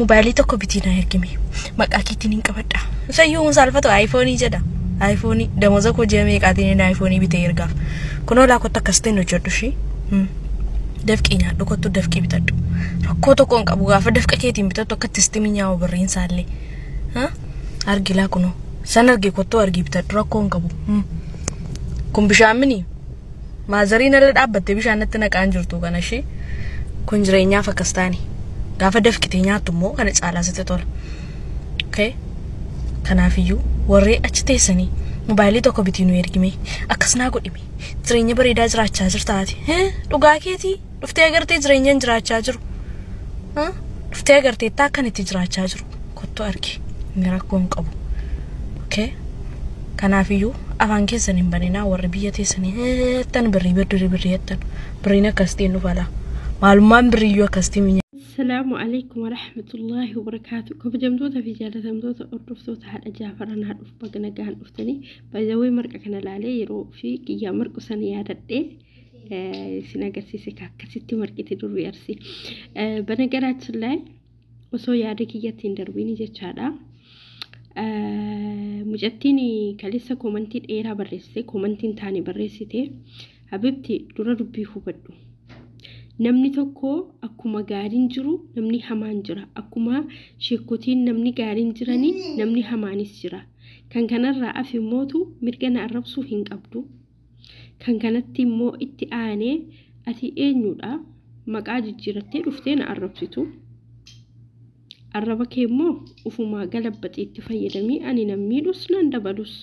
Mobaayilii tokko bitii na ergime. Maqaa keetiin hin qabadha. Isayyuu hin saalfatu aayifoonii jedha. Aayifoonii damoza koo ji'a meeqaatiin inni aayifoonii bitee ergaaf. Kunoo laa kottu akkas ta'e hojjedhu ishii. Dafqii nyaadhu, kottu dafqii bitadhu. Rakkoo tokko hin qabu, gaafa dafqa keetiin bitattu akka itti mi'aawu birriin isaallee. Argi laa kunoo. San arge, kottuu argii bitadhu, rakkoo hin qabu. Kun bishaan mini. Maazariin irra dhaabbattee bishaan natti naqaan jirtu kana ishee. Kun jireenyaaf akkas taani. Gaafa dafqitee nyaattu immoo kana caalaa sitti tola. Okay? Kanaafiyyuu warri achi teessanii mobaayilii tokko bitii nu ergime, akkas naa godhime, jireenya bareedaa jiraachaa jirtaati. Dhugaa keetii, dhuftee agartee jireenya hin jiraachaa jiru. Dhuftee agarteettaa akkan itti jiraachaa jiru. Kottu argi. Inni rakkoo hin qabu. Okay? Kanaafiyyuu afaan keessan hin baninaa warri biyya teessanii jettan, birrii birrii birrii jettan, birriin akkas ta'e nu falaa. Maalummaan birriiyyuu akkas ta'e. Assalaamu alaikum warahmatullaahi wabarakaatu. Kabajamtoota fi jaalatamtoota hordoftoota haadha Jaafaraa, naa dhufu, baga nagaan dhuftanii. Baay'ee marqa kana laalee yeroo fi kiyyaa marqu sana yaadadhee isin agarsiise, akkasitti marqite durbi Arsii. በነገራችን ላይ osoo yaada kiyyatti hin darbiin jechaadha. Mucattiin kaleessa koomantii dheeraa barreessite, koomantiin taane barreessite, habibti, dura dubbii hubadhu. Namni tokko akkuma gaariin jiru namni hamaan jira. Akkuma sheekotiin namni gaariin jiranii namni hamaanis jira. Kan kanarraa afi immootu mirga na arrabsuu hin qabdu. Kan kanatti immoo itti aanee, ati eenyudha maqaa jijjiirattee dhuftee na arrabsitu? Arraba kee immoo ufumaa galabbaxee itti fayyadamii, ani nan miidhus nan dabalus.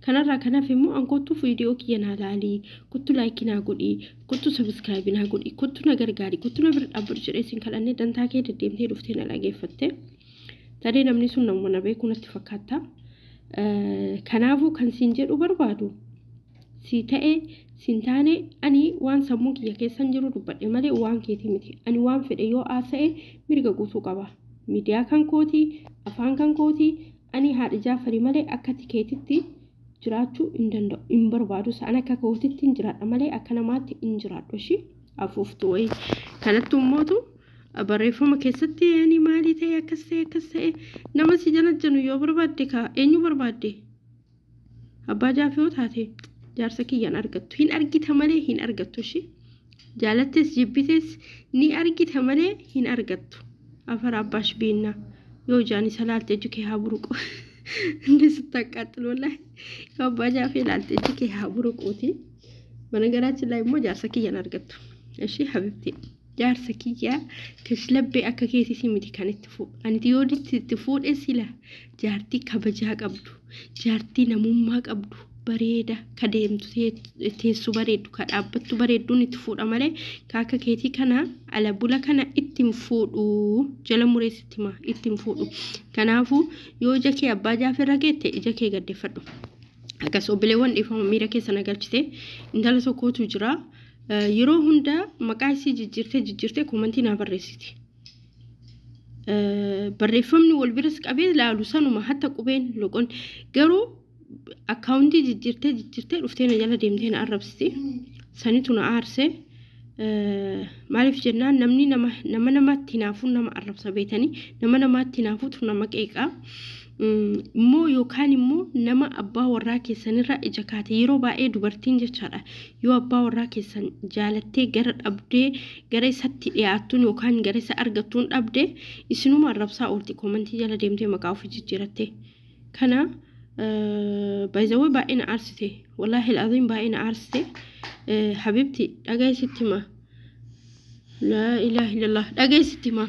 Kanarraa kanaaf immoo an kottu viidiyoo kiyya naa laalii, kottu like naa godhii, kottu subscribe naa godhii, kottu na gargaarii, kottu na bira dhaabbadhu jedhee isin kadhannee, dantaa kee deddeemtee dhuftee na dhageeffatte. Tarii namni sun nama na beeku natti fakkaata. Kanaafuu kan siin jedhu barbaadu, si ta'e siin taane, ani waan sammuu kiyya keessan jiru dubbadhe malee waan keetii miti. Ani waan fedhe yoo haasa'e mirga guutuu qaba. Miidiyaa kan kootii, afaan kan kootii, ani haadha Jaafarii malee akka tikeetitti jiraachuu hin danda'u, hin barbaadu. An akka kootitti hin jiraadha malee akka namaatti hin jiraadhu. Ishii afuuftu wayii. Kanatti immootu barreeffama keessatti ani maalii ta'e, akkas ta'e, akkas ta'e, nama si jalajjanu yoo barbaadde kaa eenyu barbaadde, abbaa Jaafee yoo taate jaarsa kiyyaan argattu, hin argita malee hin argattu. Ishii jaalattes jibbitees ni argita malee hin argattu. Afar abbaash biinna yoo ijaan isa laalte iji kee haa buruqu. Inni ስታቃጥል ወላሂ yoo abbaa Jaafee laalte iji kee haa buruquuti. በነገራችን ላይ immoo jaarsa kiyyaan argattu. Ishii habibti, jaarsa kiyyaa kashlabbee akka keetii miti kan itti fuudhu. Ani yoo itti fuudhe sila jaartii kabajaa qabdu, jaartii namummaa qabdu, bareeda ka deemtu teessu bareeddu, ka dhaabbattu bareedduun itti fuudha malee ka akka keetii kana ala bula kana ittiin fuudhu, jala mureessitti hima, ittiin fuudhu. Kanaafuu yoo ija kee abbaa Jaafeerra geette ija kee gaddeeffadhu. Akkas obboleewwan, dhiifama miira keessa na galchite. Intala tokkotu jira. Yeroo hunda maqaa isii jijjiirtee jijjiirtee koomantii naa barreessiti. Barreeffamni wal biras qabee laalu sanuma, hatta qubeen loqon garuu akkaawuntii jijjiirtee jijjiirtee dhuftee na jala deemtee na arrabsiti. Sanitu na aarse. Maaliif jennaan, namni nama nama namatti hinaafuu nama arrabsa beetanii, nama namaatti hinaafuutu nama qeeqaa. Immoo yookaan immoo nama abbaa warraa keessanirraa ija kaate, yeroo baay'ee dubartiin jechaadha, yoo abbaa warraa keessan jaalattee gara dhabdee, gara isatti dhiyaattuun yookaan gara isa argattuun dhabdee, isinuma arrabsaa oolti koomantii jala deemtee maqaa ofii jijjiirattee. Kana baay'ee baay'ee na aarsite, wallaahi al'aziim, baay'ee na aarsite. Habibti, dhagaa hima, laa ilaaha illallah, dhagaa hima,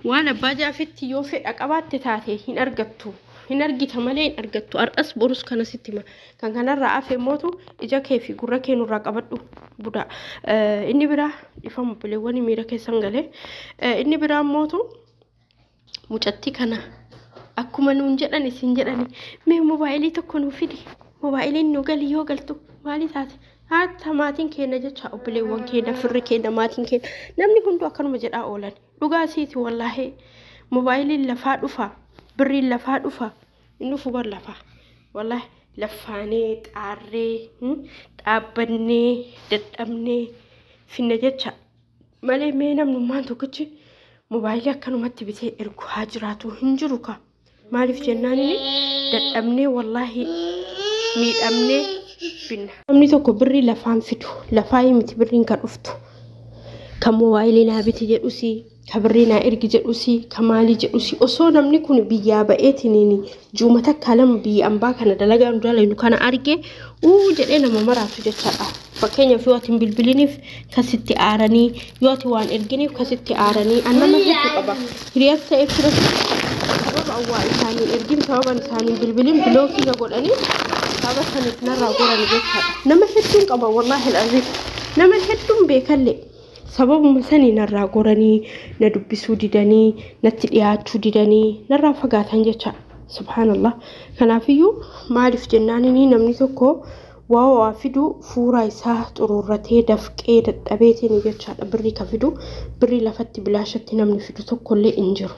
waan abbaa Jaafetti yoo fedha qabaatte taate hin argattu, hin argita malee hin argattu. Har'as borus kana sitti hima. Kan kanarraa hafe mootu ija kee fi gurra kee nurraa qabadhu buda. Inni biraa, dhiifama obboleewwan, miira keessan galee, inni biraa mootu mucattii kana akkuma nuun jedhan isin jedhani, mee mobaayilii tokko nuu fidi, mobaayiliin nu gali, yoo galtu maali taate haata maatiin keenya jecha, obboleewwan keenya, firri keenya, maatiin keenya, namni hunduu akkanuma jedhaa oolan. Dhugaa siiti, wallaahi, mobaayiliin lafaa dhufa, birriin lafaa dhufa, inni dhufu bar lafaa, wallaahi, laffaanee xaarree dhaabbannee dadhabnee finna jecha malee, mee namnummaan tokkichi Mobaayilii akkanumatti bitee ergu haa jiraatu hin jiru ka. Maaliif jennaan inni dadhabnee wallaahi miidhamnee binna. Namni tokko birrii lafaan fidu lafaa miti birriin kan dhuftu. Kan mobaayilii naa biti jedhusi, ka birrii naa ergi jedhusi, ka maalii jedhusi osoo namni kun biyyaa ba'eetiniin juuma takka lama biyya ambaa kana dalagaa nu dalaynu kana arge uu jedhee nama maraatu jechaadha. Fakkeenyaaf yoo ati hin bilbiliniif kasitti aaranii, yoo ati waan erginiif kasitti aaranii, an nama hedduu qaba. Hiriyaas ta'ee firas sababa awwaa isaanii ergin sababa isaanii bilbilin bilookii na godhanii sababa saniif narraa goran jechaadha. Nama hedduun qaba wallaahi al'aziim. Nama hedduun beekallee. Sababuma sanii narraa goranii, na dubbisuu didanii, natti dhiyaachuu didanii, narraa fagaatan jecha. Subhaanallah. Kanaafiyyuu maaliif jennaan inni namni tokko waa waa fidu fuura isaa xururratee dafqee dadhabeetiin jechaadha. Birrii ka fidu birrii lafatti bilaashatti namni fidu tokkollee hin jiru.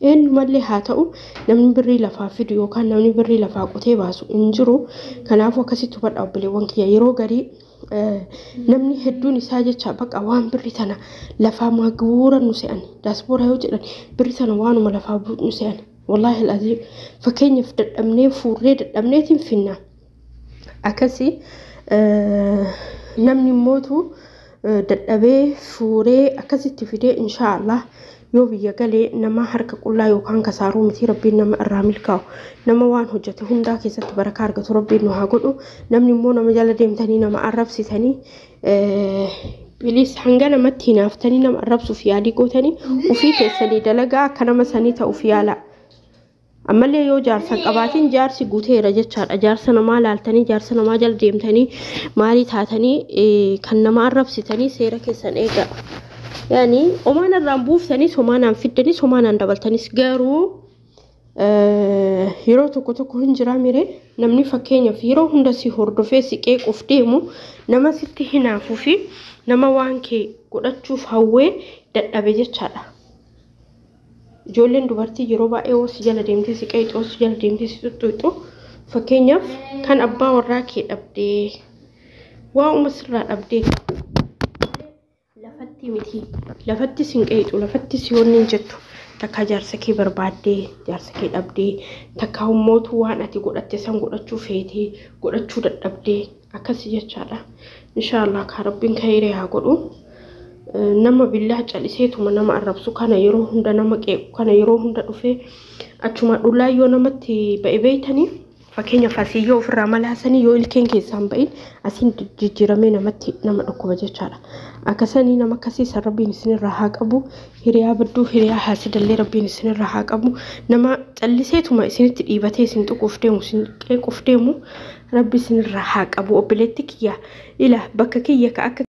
Eenyumallee haa ta'u namni birrii lafaa fidu yookaan namni birrii lafaa qotee baasu hin jiru. Kanaafuu akkasitti hubadhaa obboleewwan kiyya yeroo garii namni hedduun isaa jecha baqa waan birrii tana lafaa maguura nu se'an daaspoora yoo jedhan birrii tana waanuma lafaa nu se'an wallaahi al'aziim fakkeenyaaf dadhabnee fuurree dadhabneetiin finna akkasii namni immootu dadhabee fuuree akkasitti fidee inshaallah yoo biyya galee nama harka qullaa yookaan kasaaruu miti rabbiin nama irraa milkaa'u nama waan hojjete hundaa keessatti barakaa argatu rabbiin nu haa godhu. Namni immoo nama jala deemtanii nama arrabsitanii bilis hanga namatti hinaaftanii nama arrabsuuf yaalii gootanii ofii keessanii dalagaa akka nama sanii ta'uuf yaala. Ammallee yoo jaarsa hin qabaatin jaarsi guuteera jechaadha. Jaarsa namaa laaltanii jaarsa namaa jala deemtanii maalii taatanii kan nama arrabsitanii seera keessan eegaa. Yaani omaan irraan buuftanis omaanaan fiddanis omaanaan dabaltanis garuu yeroo tokko tokko hin jiraa miree namni fakkeenyaaf yeroo hunda si hordofee si qeequuf deemu nama sitti hinaafuu fi nama waan kee godhachuuf hawwee dadhabe jechaadha. Ijoolleen dubartii yeroo baay'ee hoo si jala deemtee si qeexu si jala deemtee si tuttuqxu fakkeenyaaf kan abbaa warraa kee dhabdee waa'uma sirraa dhabdee lafatti miti lafatti sin qeexu lafatti si wanni hin jettu takka jaarsa kee barbaaddee jaarsa kee dhabdee takka ummootu waan ati godhatte san godhachuu feetee godhachuu dadhabdee akkasi jechaadha. Inshaallah kan rabbiin kayree haa godhu. Nama billaa caliseetuma nama arrabsu kana yeroo hunda nama qeequ kana yeroo hunda dhufee achuma dhullaa yoo namatti ba'e beeytanii fakkeenyaaf asii yoo ofirraa malaasanii yoo ilkeen keessaan ba'in asiin jijjiiramee namatti nama dhukkuba jechaadha. Akkasanii nama akkasii san rabbiin isinirraa haa qabu. Hiriyaa badduu hiriyaa haasidallee rabbiin isinirraa haa qabu. Nama calliseetuma isinitti dhiibatee isin tuquuf deemu isin qeequuf deemu rabbi isinirraa haa qabu. Obboleetti kiyya ila bakka kiyya ka akka